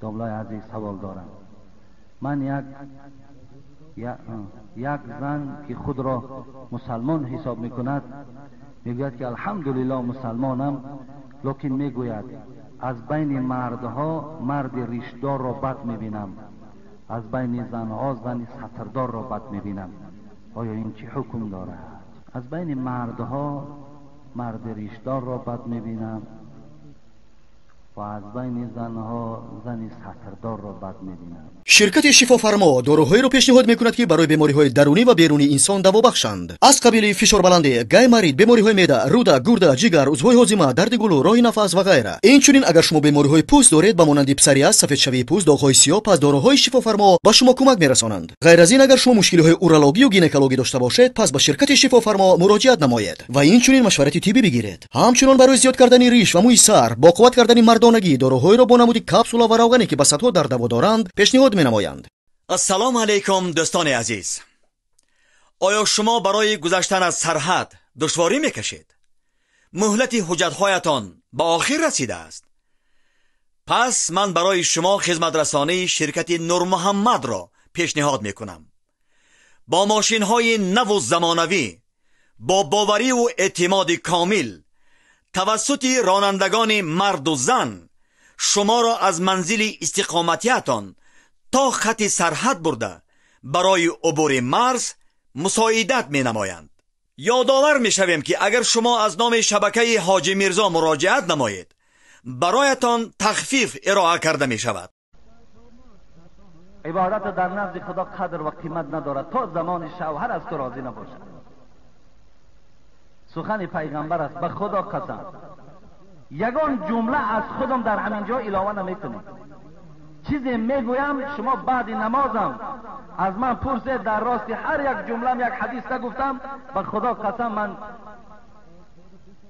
Домлаи азиз, савол дорам. Ман як зан ки худро мусалмон ҳисоб мекунад, мегӯяд ки алҳамдулиллоҳ мусалмонам, лекин мегӯяд аз байни мардҳо марди ришдорро бад мебинам, аз байни занҳо зани сатрдорро бад мебинам. Оё ин чӣ ҳукм дорад? Аз байни мардҳо марди ришдорро бад мебинам ва аз байни занҳо зани сатрдорро бад мебинам. Ширкати Шифофармо доруҳоеро пешниҳод мекунад, ки барои бемориҳои дарунӣ ва берунии инсон даво бахшанд. Аз қабили фишорбаландӣ, гайморит, бемориҳои меъда, руда, гурда, ҷигар, узвҳои ҳозима, дарди гулӯ, роҳи нафас ва ғайра. Инчунин агар шумо бемориҳои пӯст доред, ба монанди псориаз, сафедшавии пӯст, доғҳои сиёҳ, пас доруҳои Шифофармо ба шумо кӯмак мерасонанд. Ғайр аз ин, агар шумо мушкилиҳои урологию гинекологӣ дошта бошед, пас ба ширкати Шифофармо муроҷиат намоед ва инчунин машварати тиббӣ бигиред. Ҳамчунон барои зиёд кардани риш ва мӯи сар, бо қувват кардани мардонагӣ, доруҳоеро бо намуди капсула ва равғане, ки ба садҳо дард даво доранд, пешниҳод менамоянд. Ассалому алайкум, дӯстони азиз. Оё шумо барои гузаштан аз сарҳад душворӣ мекашед? Муҳлати ҳуҷҷатҳоятон ба охир расидааст. Пас ман барои шумо хизматрасонии ширкати Нурмуҳаммадро пешниҳод мекунам. Бо мошинҳои наву замонавӣ, бо бовариву эътимоди комил, тавассути ронандагони марду зан шуморо аз манзили истиқоматиятон то хати сарҳад бурда барои убури марз мусоидат менамоянд. Ёдовар мешавем, ки агар шумо аз номи шабакаи Ҳоҷи Мирзо муроҷиат намоед, бароятон тахфиф ироа карда мешавад. Ибодат дар назди Худо қадр ва қимат надорад то замони шавҳар аз ту розӣ набошад. Сухани пайғамбар аст, ба Худо қасам. Ягон ҷумла аз худам дар ҳамин ҷо илова намекунем. Чизе мегӯям, шумо баъди намозам аз ман пурсед, дар рости ҳар як ҷумлам як ҳадис нагуфтам, ба Худо қасам ман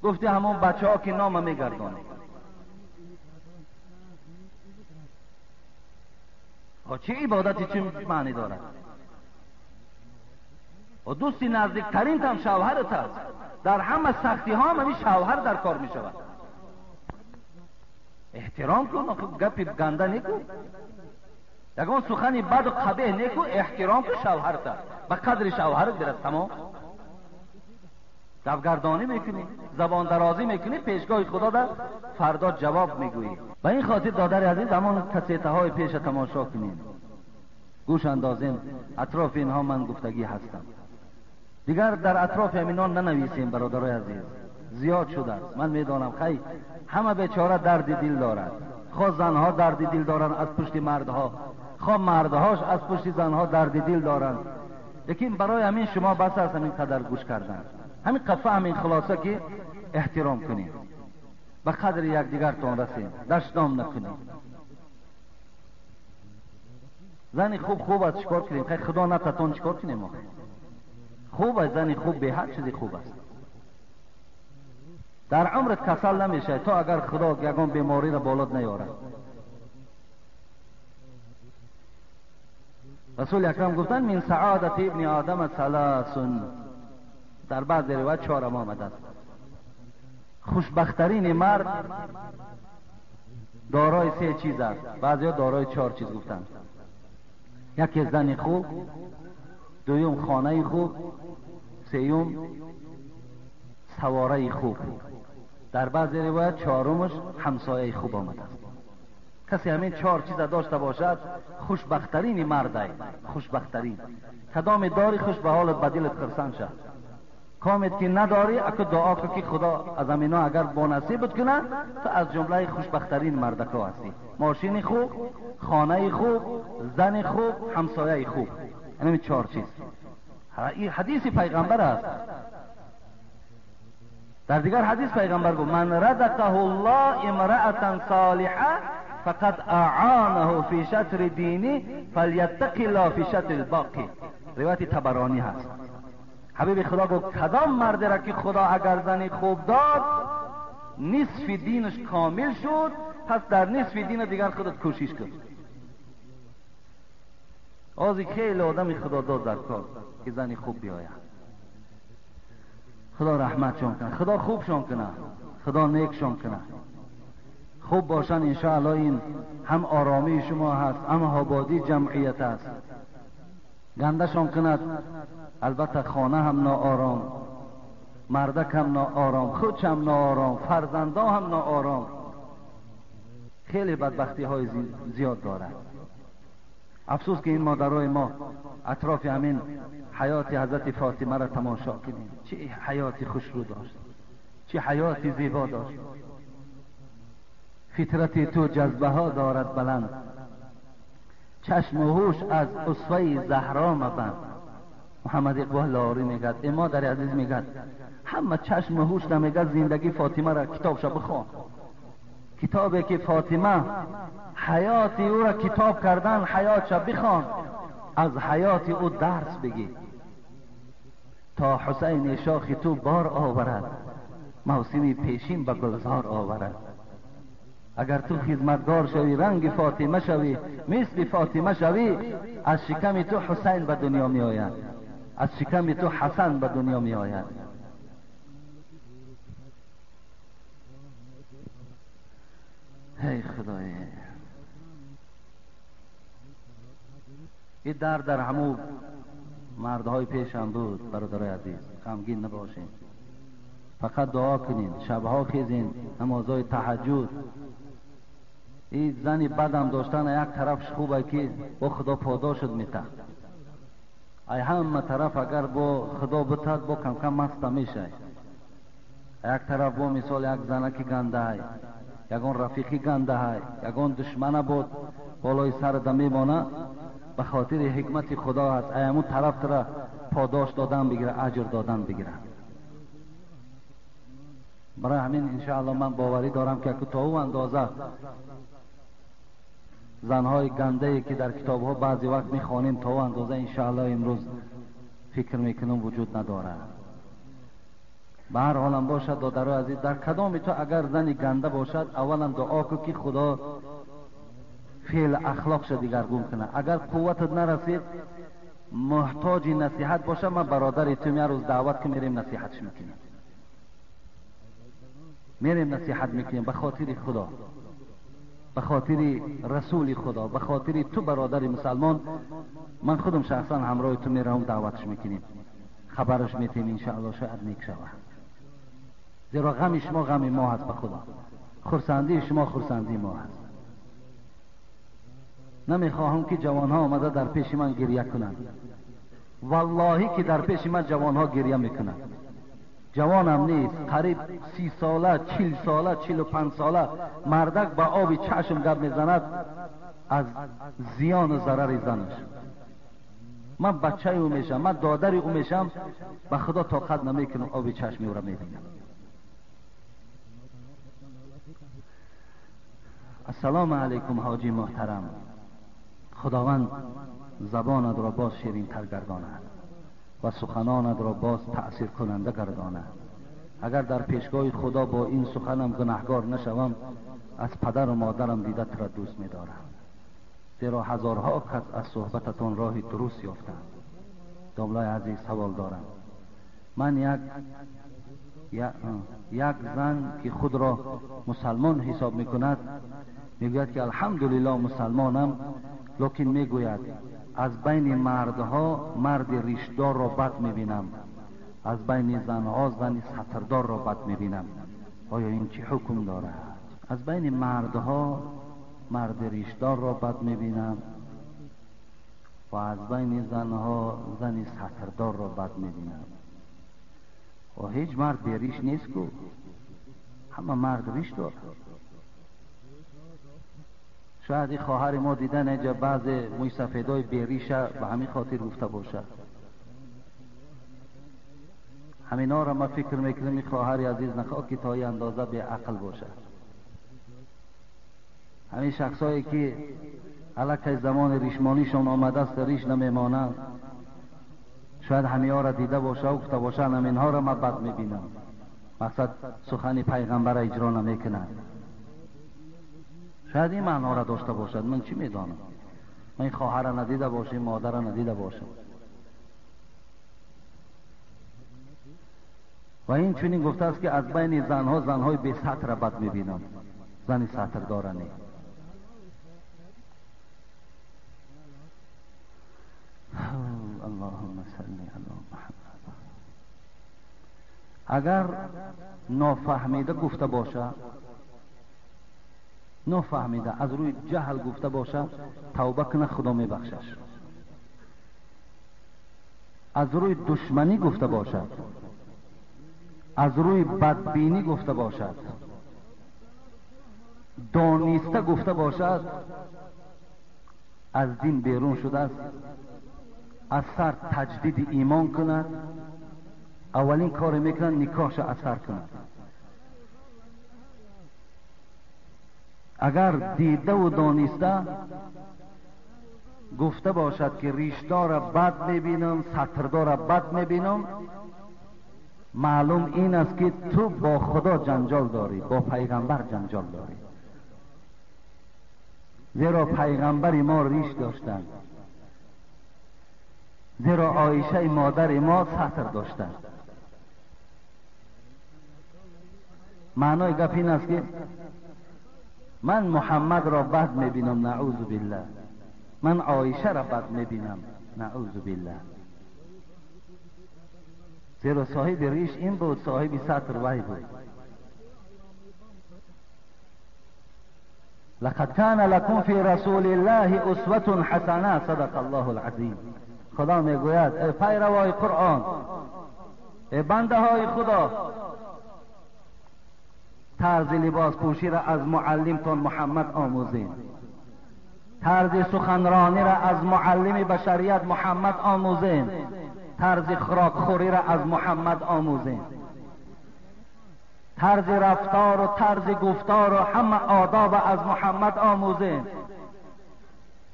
гуфти ҳамон бачаҳо ки нома мегардонед. Чӣ ибодати чӣ маъни дорад? Дӯсти наздиктаринтам шавҳарат аст. Дар ҳама сахтиҳо ҳам ҳамин шавҳар дар кор мешавад. Эҳтиром кун, гапи ганда некун, ягон сухани баду қабеҳ некун, эҳтиром кун шавҳарта, ба қадри шавҳарат бирас. Тамом. Гапгардонӣ мекунӣ, забондарозӣ мекунӣ, пешгоҳи Худо дар фардо ҷавоб мегӯӣ. Ба ин хотир додари азиз, ҳамон касетаҳои пеша тамошо кунем, гӯш андозем, атрофи инҳо ман гуфтагӣ ҳастам. Дигар дар атрофи ҳаминон нанависем, бародарои азиз, зиёд шудааст. Ман медонам, хай ҳама бечора дарди дил дорад. Хоҳ занҳо дарди дил доранд аз пушти мардҳо, хоҳ мардҳош аз пушти занҳо дарди дил доранд. Лекин барои ҳамин шумо бас аст ҳамин қадар гӯш кардан, ҳамин қафа, ҳамин хулоса ки эҳтиром кунем, ба қадри якдигартон расем, дашном накунем. Зани хуб хуб аст, чикор кунем? Хай Худо нататон чикор кунем? Хуб аст, зани хуб беҳад чизи хуб аст. Дар умрат касал намешавад то агар Худо ягон бемориро болот наёрад. Расули акрам гуфтанд: мин саодати ибни одама саласун. Дар баъзе ривоят чорам омадааст. Хушбахттарини мард дорои се чиз аст, баъзеҳо дорои чор чиз гуфтанд. Яке зани хуб, дуюм хонаи хуб, сеюм савораи хуб. Дар баъзе ривоят чорумаш ҳамсояи хуб омадааст. Касе ҳамин чор чиза дошта бошад, хушбахттарини мардай, хушбахттарин. Кадоме дори хуш ба ҳолат, ба дилат хурсанд шав. Комет ки надорӣ, аку дуо кун ки Худо аз ҳамино агар бонасибат кунад, ту аз ҷумлаи хушбахттарин мардако ҳастӣ. Мошини хуб, хонаи хуб, зани хуб, ҳамсояи хуб. Ҳамин чор чиз. Ин ҳадиси пайғамбар аст. Дар дигар ҳадис пайғамбар гуфт: ман разақаҳу ллоҳ имраатан солиҳа фақад аъонаҳу фи шатри дини фаляттақи ллоҳ фи шатри лбоқи. Ривояти Табаронӣ ҳаст. Ҳабиби Худо гуфт: кадом мардеро ки Худо агар зани хуб дод, нисфи динаш комил шуд, пас дар нисфи дини дигар худат кӯшиш кун. Ози хеле одами худодод дар кор ки зани хуб биёяд. Худо раҳматшон кунад, Худо хубшон кунад, Худо некшон кунад. خوب باشن انشاءالله این هم آرامی شما هست، هم آبادی جمعیت است. گندشان کند البته خانه هم ناآرام، مردک هم ناآرام، خودش هم ناآرام، فرزندا هم ناآرام، خیلی بدبختی های زیاد دارد. افسوس که این مادرای ما اطراف همین حیات حضرت فاطمه را تماشا کنیم، چه حیاتی خوش رو داشت، چه حیاتی زیبا داشت. فطرت تو جذبه ها دارد بلند، چشم و هوش از اسوه زهرا مبند. محمد اقبال لاهوری میگد، ای مادر عزیز میگد، همه چشم و هوش نمیگد زندگی فاطمه را کتابش بخوان. کتابی که فاطمه حیات او را کتاب کردن، حیاتش بخوان، از حیات او درس بگی. تا حسین شاخ تو بار آورد، موسم پیشین به گلزار آورد. اگر تو خدمتگار شوی، رنگ فاطمه شوی، مثل فاطمه شوی، از شکم تو حسین به دنیا می آید، از شکم تو حسن به دنیا می آید. ای خدای، این درد در همو مردهای پیشم بود. برادرای عزیز غمگین نباشین، فقط دعا کنین، شبها خیزین، نمازهای تهجد. این زنی بدم داشتن یک طرفش خوبه که با خدا پاداشت میته، ای همه طرف اگر با خدا بتد با کم کم مست میشه. یک طرف با مثال یک زنکی گنده های، یگان رفیقی گنده های، یگان دشمنه بود بالای سر میمانه، به خاطر حکمت خدا هست ای همون طرف را پاداش دادن بگیره، اجر دادن بگیره. برای همین انشاءالله من باوری دارم که تا او اندازه زنهای گنده که در کتابها بعضی وقت میخوانیم تا او اندازه انشاءالله امروز فکر میکنم وجود نداره. به هر حالم باشد دادرای عزیز، در کدام تو اگر زنی گنده باشد، اولا دعا کن که خدا فعل اخلاقش دیگرگون کنه. اگر قوتت نرسید، محتاج نصیحت باشه، من برادر تو یه روز دعوت که میریم نصیحتش میکنیم، میریم نصیحت میکنیم به خاطر خدا، به خاطر رسول خدا، به خاطر تو برادر مسلمان. من خودم شخصا همراه تو میرم دعوتش میکنیم، خبرش میتیم، انشاءالله شاید نیک شود. زیرا غم شما غم ما هست به خدا، خرسندی شما خرسندی ما هست. نمیخواهم که جوانها آمده در پیش من گریه کنند. واللهی که در پیش من جوانها گریه میکنند. جوانم نیست، قریب 30 ساله، 40 ساله، 45 ساله مردک با آب چشم گپ میزند از زیان و ضرر زنش. من بچه او میشم، من دادر او میشم، به خدا طاقت نمیکنم آب چشم او را میبینم. السلام علیکم حاجی محترم، خداوند زبانت را باز شیرین تر گرداند و سخنانت را باز تأثیر کننده گرداند. اگر در پیشگاه خدا با این سخنم گناهگار نشوم، از پدر و مادرم دیدت را دوست می‌دارم، زیرا هزارها کس از صحبتتان راه درست یافتند. داملای عزیز سوال دارم، من یک زن که خود را مسلمان حساب میکند میگوید که الحمدلله مسلمانم، لیکن میگوید از بین مردها مرد ریشدار را بد میبینم، از بین زنها زن ستردار را بد میبینم. آیا این چه حکم دارد؟ از بین مردها مرد ریشدار را بد میبینم و از بین زنها زن ستردار را بد میبینم. و هیچ مرد بی ریش نیست کو، همه مرد ریش دارد. شاید این خواهر ما دیدن اینجا بعض موی سفیدای بی ریشه به همین خاطر گفته باشه. همینا را ما فکر میکنم این خواهر عزیز نخواه که تا این اندازه بی عقل باشه. همین شخصایی که الکی زمان ریشمانیشون آمده است ریش نمیمانند، شاید همه ها را دیده باشه و گفته باشه همینها را من بد میبینم، مقصد سخن پیغمبر را اجرا نمیکنند. شاید این معنا را داشته باشد، من چی میدانم؟ من خواهر را ندیده باشم، مادر را ندیده باشم. و این چنین گفته است که از بین زنها زنهای بی ستر را بد میبینم. زن سطردار نه. اللهم صل علی محمد. اگر نافهمیده گفته باشه، نافهمیده از روی جهل گفته باشه، توبه کنه خدا میبخشش. از روی دشمنی گفته باشد، از روی بدبینی گفته باشد، دانسته گفته باشد، از دین بیرون شده است. از سر تجدید ایمان کند. اولین کار میکنند نکاحش اثر کند. اگر دیده و دانسته گفته باشد که ریشدار بد میبینم، سطردار بد میبینم، معلوم این است که تو با خدا جنجال داری، با پیغمبر جنجال داری. زیرا پیغمبر ما ریش داشتند، زیرا عایشه مادر ما سطر داشتند. معنای گپ این است که من محمد را بد میبینم، نعوذ بالله، من عایشه را بد میبینم، نعوذ بالله. زیرا صاحب ریش این بود، صاحب سطر وی بود. لقد كان لكم في رسول الله اسوة حسنه، صدق الله العظیم. خدا میگوید ای پیروای قرآن، ای بنده های خدا، طرز لباس پوشی را از معلمتان محمد آموزین، طرز سخنرانی را از معلم بشریت محمد آموزین، طرز خوراک خوری را از محمد آموزین، طرز رفتار و طرز گفتار و همه آداب از محمد آموزین.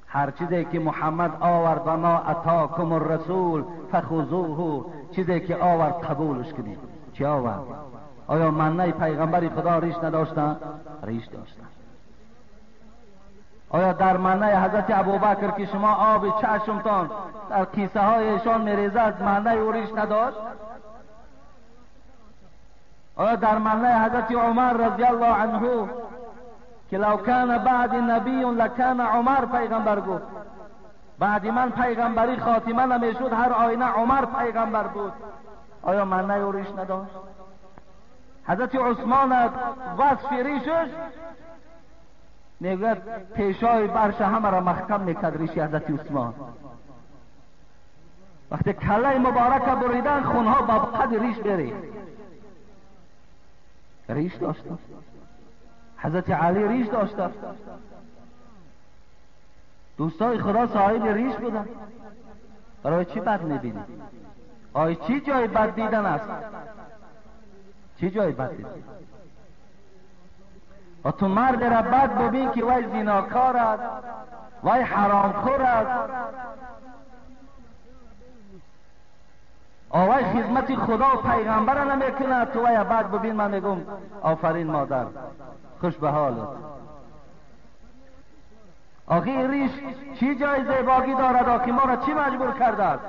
هر چیزی که محمد آورد و ما اتاکم الرسول فخذوه، چیزی که آورد قبولش کنید. چی آورد؟ آیا منه پیغمبر خدا ریش نداشتن؟ ریش داشتن. آیا در منه حضرت ابوبکر که شما آب چشمتان در کیسه هایشان میریزد، منه او ریش نداشت؟ آیا در منه حضرت عمر رضی الله عنه که لو کان بعد نبی لکان عمر، پیغمبر گفت بعد من پیغمبری خاتمه نمیشد، هر آینه عمر پیغمبر بود، آیا منه او ریش نداشت؟ حضرت عثمان وصف ریشش میگوید پیشای برش همه را محکم میکرد ریش حضرت عثمان. وقتی کله مبارک بریدن خونها با قد ریش بری، ریش داشت. حضرت علی ریش داشت. دوستای خدا صاحب ریش بودن. برای چی بد میبینی؟ آیا چی جای بد دیدن است؟ چی جای بد دیدن؟ و تو مرد را بد ببین که وی زیناکار است، وی حرامخور است، آوای خدمت خدا و پیغمبر را نمیکند، تو وی بد ببین. من میگم آفرین مادر، خوش به حالت. آخه ریش چی جای زیباگی دارد؟ آخه ما را چی مجبور کرده است؟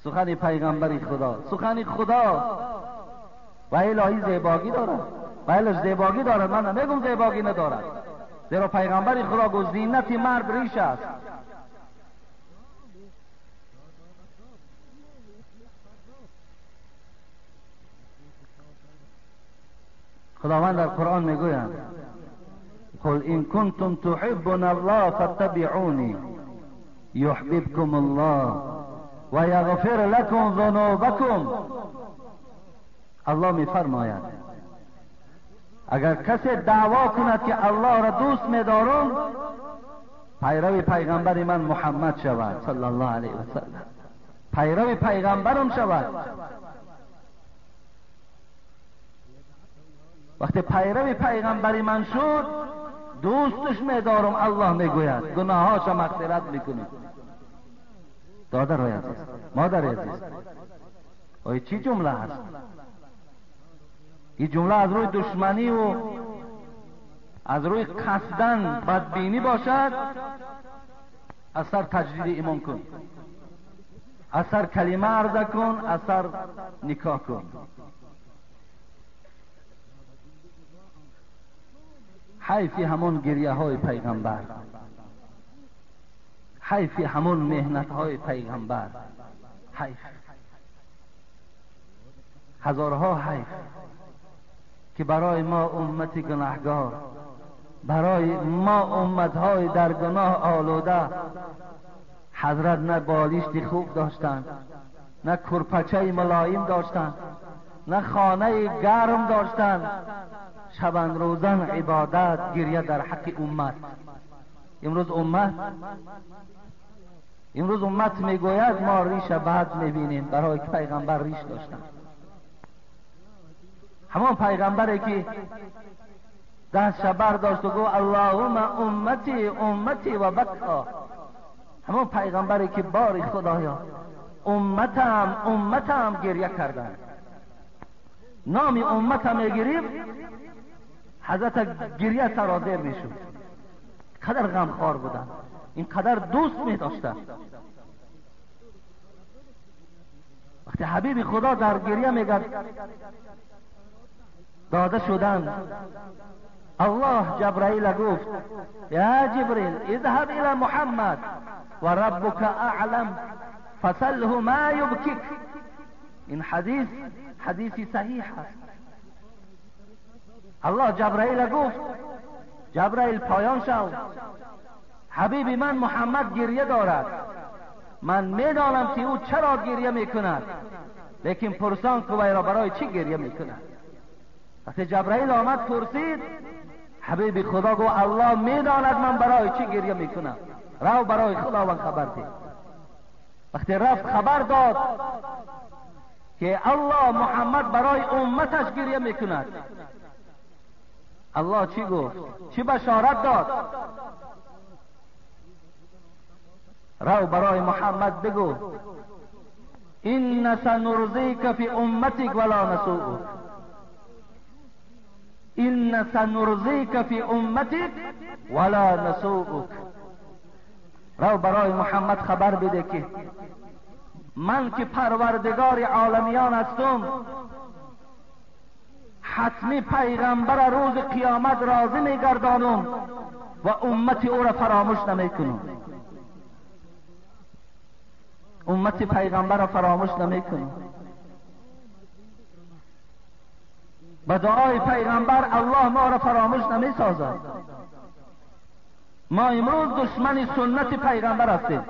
سخن پیغمبر خدا، سخن خدا و الهی زیباگی دارد، و الهی زیباگی دارد. من نمیگم زیباگی ندارد، زیرا پیغمبر خدا گفت زینت مرد ریش است. خداوند در قرآن میگوید قل ان کنتم تحبون الله فاتبعونی یحببکم الله و یغفر لکم ذنوبکم. الله میفرماید اگر کسی دعوا کند که الله را دوست میدارم، پیرو پیغمبر من محمد شود صلی الله علیه و سلم، پیرو پیغمبرم شود. وقتی پیرو پیغمبر من شد دوستش میدارم، الله میگوید گناهاش مغفرت میکنه. دادرهای عزیز، مادر عزیز، آیا چی جمله هست؟ این جمله از روی دشمنی و از روی قصدن بدبینی باشد، از سر تجدید ایمان کن، از سر کلمه عرضه کن، از سر نکاح کن. حیفی همون گریه های پیغمبر، حیفی همون مهنت های پیغمبر، حیف، هزارها حیف که برای ما امت گناهگار، برای ما امتهای در گناه آلوده، حضرت نه بالشت خوب داشتند، نه کرپچه ملایم داشتند، نه خانه گرم داشتند. شبان روزن عبادت، گریه در حق امت. امروز امت میگوید ما ریش بد میبینیم، برای که پیغمبر ریش داشتند. همان پیغمبری که دست برداشت و گفت اللهم امتی امتی و بکا، همان پیغمبری که باری خدایا امتم امتم گریه کردند، نام امتم میگرفت، حضرت گریه سرازیر میشد. قدر غمخوار بودند، اینقدر دوست میداشتند. وقتی حبیب خدا در گریه میگرد داده شدن، الله جبرائیل گفت یا جبرئیل اذهب الى محمد و ربک اعلم فسله ما یبکیک. این حدیث حدیثی صحیح است. الله جبرائیل گفت جبرائیل پایان شو، حبیب من محمد گریه دارد، من میدانم که او چرا گریه میکند، لیکن پرسان که وی را برای چی گریه میکند. وقتی جبرائیل آمد پرسید، حبیب خدا گفت الله میداند من برای چی گریه میکنم، رو برای خداوند خبر ده. وقتی رفت خبر داد که الله محمد برای امتش گریه میکند. الله چی گفت؟ چی بشارت داد؟ رو برای محمد بگو این سنرضیک فی امتک ولا نسوءک، این سنرضیک فی امتک ولا نسوءک. رو برای محمد خبر بده که من که پروردگار عالمیان هستم، حتمی پیغمبر روز قیامت راضی میگردانم و امت او را فراموش نمیکنم. امت پیغمبر را فراموش نمیکنم. به دعای پیغمبر الله ما را فراموش نمیسازد. ما امروز دشمن سنت پیغمبر هستیم.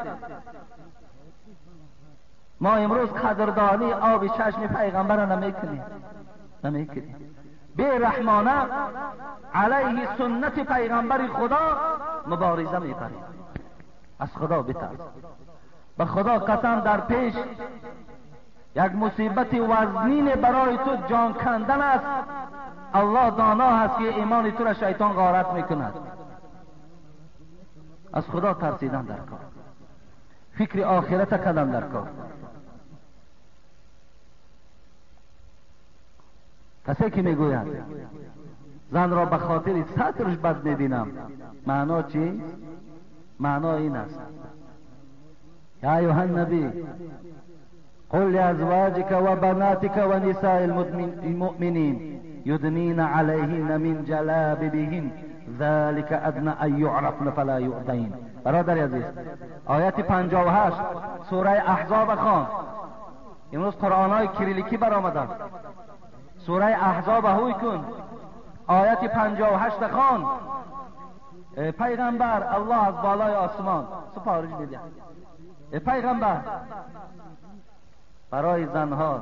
ما امروز قدردانی آب چشم پیغمبر را نمیکنیم. بی رحمانه علیه سنت پیغمبر خدا مبارزه میبریم. از خدا بترس. به خدا قسم در پیش یک مصیبت وزنین برای تو جان کندن است. الله دانا هست که ایمان تو را شیطان غارت میکند. از خدا ترسیدن در کار، فکر آخرت کردن در کار. کسی که میگوید زن را به خاطر سطرش بد میبینم، معنا چی؟ معنا این است: یا ایها النبی قل لأزواجك وبناتك ونساء المؤمنين يدنين عليهن من جلابيبهن ذلك أدنى أن يعرفن فلا يؤذين. برادر عزیز، آیت 58 سوره احزاب خوان. امروز قرآن های کریلیکی برآمدند. سوره احزاب هوی کن، آیت 58 خوان. پیغمبر الله از بالای آسمان سپارش میده، پیغمبر برای زنها،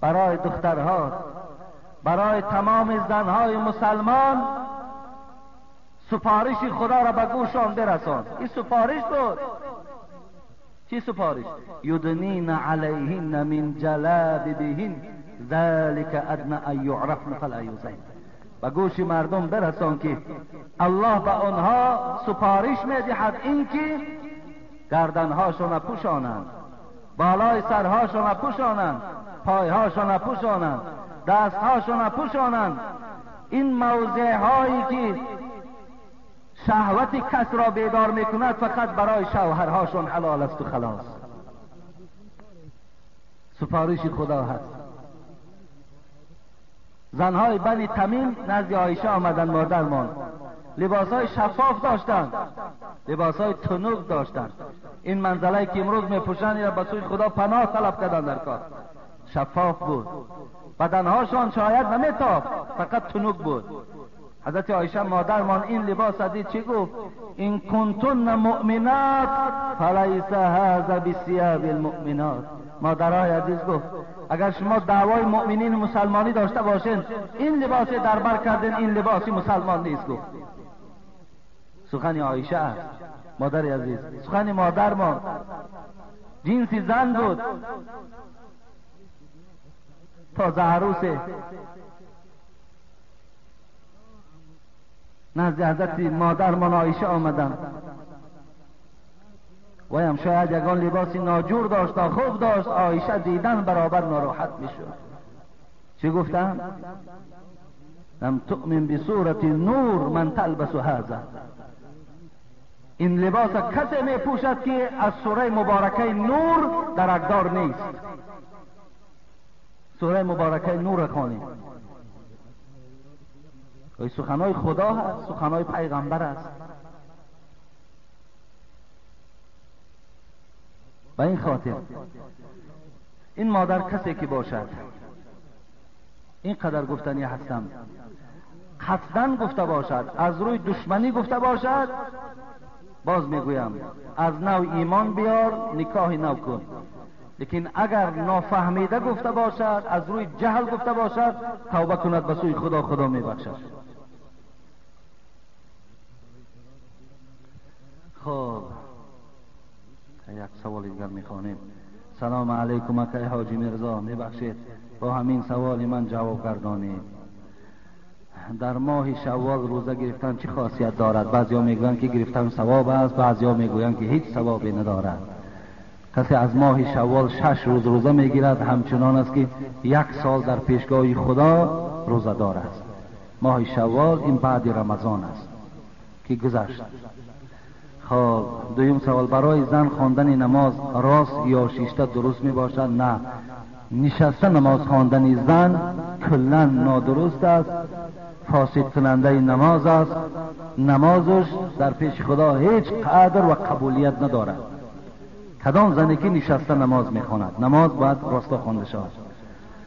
برای دخترها، برای تمام زنهای مسلمان سپارش خدا را به گوشان برسان. این سپارش بود. چی سپارش؟ یدنین علیهن من جلابیبهن ذلک ادنی ان یعرفن فلا یؤذین. به گوش مردم برسان که الله به آنها سپارش میدهد اینکه گردنهاشان پوشانند، بالای سرهاشان پوشانند، پایهاشان پوشانند، دستهاشان پوشانند. این موضع هایی که شهوت کس را بیدار میکند فقط برای شوهرهاشون حلال است و خلاص. سپارش خدا هست. زنهای بنی تمیم نزد عایشه آمدند، مادرمان لباسهای شفاف داشتند، لباسهای تنک داشتند. این منزله که امروز میپوشند را به سوی خدا پناه طلب کردن در کار. شفاف بود، بدنهاشان شاید نمیتافت، فقط تنک بود. حضرت عایشه مادرمان این لباس دید چی گفت؟ این کنتن مؤمنات فلیس هذا بثیاب المؤمنات. مادرای عزیز گفت اگر شما دعوای مؤمنین مسلمانی داشته باشین، این لباس در بر کردین، این لباسی مسلمان نیست. گفت سخن عایشه است مادر عزیز، سخن مادرمان، جنس زن بود، تازه عروسه نزد حضرت مادرمان عایشه آمدن. ویم شاید یگان لباسی ناجور داشت، خوب داشت. عایشه دیدن برابر ناراحت میشد. چی گفتن؟ لم تؤمن بصورت نور من تلبس هذا. این لباس کسی می پوشد که از سوره مبارکه نور درکدار نیست. سوره مبارکه نور خوانیم. سخنهای خدا هست، سخنهای پیغمبر است. به این خاطر این مادر کسی که باشد، اینقدر گفتنی هستم، قصداً گفته باشد، از روی دشمنی گفته باشد، باز میگویم از نو ایمان بیار، نکاح نو کن. لیکن اگر نافهمیده گفته باشد، از روی جهل گفته باشد، توبه کند به سوی خدا، خدا میبخشد. خب یک سوال دیگر میخوانیم. سلام علیکم اکای حاجی میرزا، میبخشید با همین سوال من جواب گردانید. در ماه شوال روزه گرفتن چه خاصیت دارد؟ بعضیا میگویند که گرفتن ثواب است، بعضیا میگویند که هیچ ثوابی ندارد. کسی از ماه شوال 6 روز روزه میگیرد همچنان است که 1 سال در پیشگاه خدا روزه دار است. ماه شوال این بعد رمضان است که گذشت. خب دویم سوال، برای زن خواندن نماز راست یا شیشته درست می باشد؟ نه، نشسته نماز خواندن زن کلا نادرست است، فاسد کننده نماز است. نمازش در پیش خدا هیچ قدر و قبولیت ندارد. کدام زنی که نشسته نماز میخواند، نماز باید راستا خوانده شود.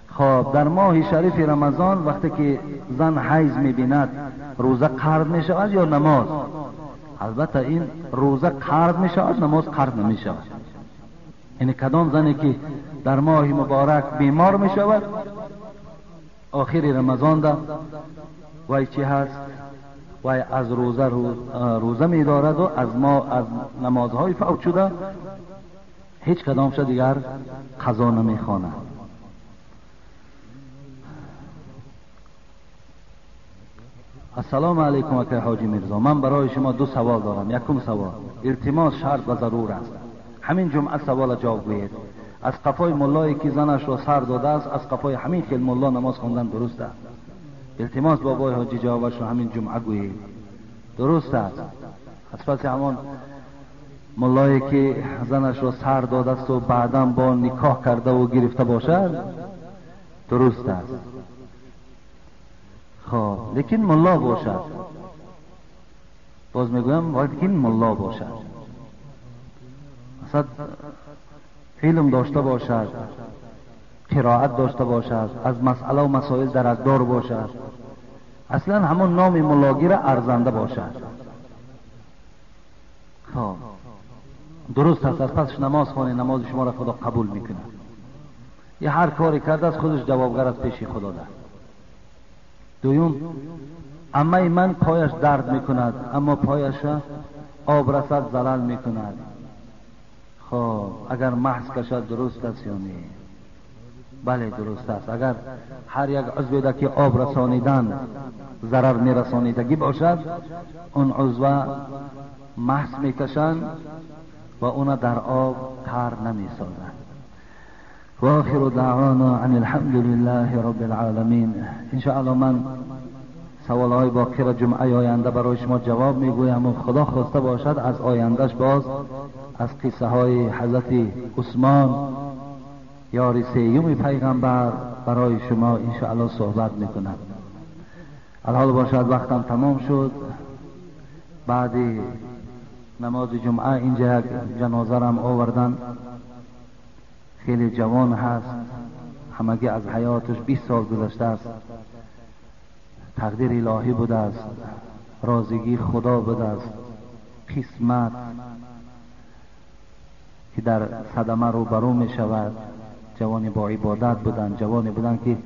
خب در ماه شریف رمضان وقتی که زن حیض میبیند روزه قرض میشود یا نماز؟ البته این روزه قرض میشود، نماز قرض نمیشود. یعنی کدام زنی که در ماه مبارک بیمار میشود آخر رمضان ده وای چی هست؟ وای از روزه روزه میدارد و از ما از نمازهای فوت شده هیچ کدامش دیگر قضا نمیخواند. السلام علیکم اکای حاجی میرزا، من برای شما 2 سوال دارم. یکم سوال، التماس شرط و ضرور است. همین جمعه سوال جواب گویید. از قفای ملایی که زنش را سر داده است، از قفای همین خیل ملا نماز خواندن درست است؟ التماس بابای حاجی جوابش را همین جمعه گویید. درست است. از پس همان ملایی که زنش را سر داده است و بعدا با نکاح کرده و گرفته باشد درست است. خب لیکن ملا باشد، باز میگویم لیکن ملا باشد، مثلا علم داشته باشد، قرائت داشته باشد، از مسئله و مسائل درکدار باشد، اصلا همون نام ملاگی را ارزنده باشد. خب درست است. از پسش نماز خوانید، نماز شما را خدا قبول میکنه. یه هر کاری کرده از خودش جوابگر از پیش خدا ده. دویم، عمه من پایش درد میکند اما پایش آب رسد زلل میکند. خب اگر محض کشد درست است یا نه؟ بله درست است. اگر هر یک عضو ده که آب رسانیدن ضرر میرسانیدگی باشد، اون عضو محض میکشند و اون در آب تر نمیسازند. و آخر دعوانا ان الحمد لله رب العالمین. انشاءالله من سوالهای باقی را جمعه آینده برای شما جواب میگویم و خدا خواسته باشد از آیندهش باز از قصه های حضرت عثمان یار سیوم پیغمبر برای شما انشاءالله صحبت میکند. الحال باشد وقتم تمام شد. بعد نماز جمعه اینجا یک جنازه رم آوردن، خیلی جوان هست، همگی از حیاتش 20 سال گذشته است. تقدیر الهی بوده است، رازگی خدا بوده است، قسمت که در صدمه روبرو می شود. جوانی با عبادت بودند، جوانی بودند که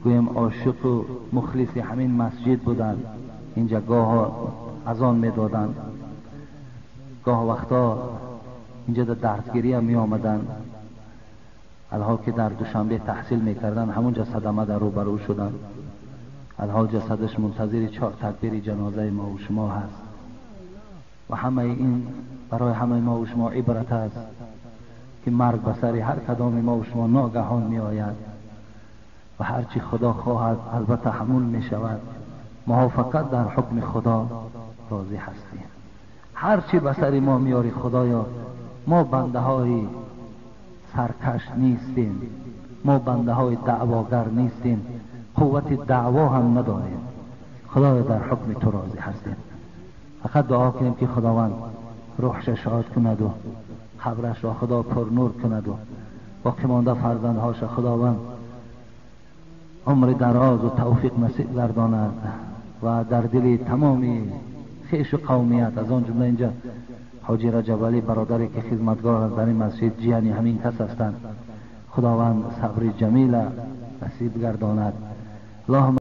گویم عاشق و مخلص همین مسجد بودند. اینجا گاه اذان می دادند، گاه وقتا اینجا در درسگیری هم می آمدند. الحال که در دوشنبه تحصیل میکردن همونجا صدمه در روبرو شدند. الحال جسدش منتظر 4 تکبیر جنازه ما و شما هست و همه این برای همه ما و شما عبرت است که مرگ به سر هر کدام ما و شما ناگهان می آید و هرچی خدا خواهد البته همون می شود. ما فقط در حکم خدا راضی هستیم. هرچی به سر ما میاری خدایا، ما بنده های سرکش نیستیم، ما بنده های دعواگر نیستیم، قوت دعوا هم نداریم. خدایا در حکم تو راضی هستیم. فقط دعا کنیم که خداوند روحش شاد کند و قبرش را خدا پر نور کند و باقی مانده فرزندهاش خداوند عمر دراز و توفیق نصیب گرداند و در دل تمامی خویش و قومیت، از آن جمله اینجا حاجی رجب علی برادری که خدمتگار است در این مسجد، جیانی همین کس هستند، خداوند صبر جمیل نصیب گرداند. اللهم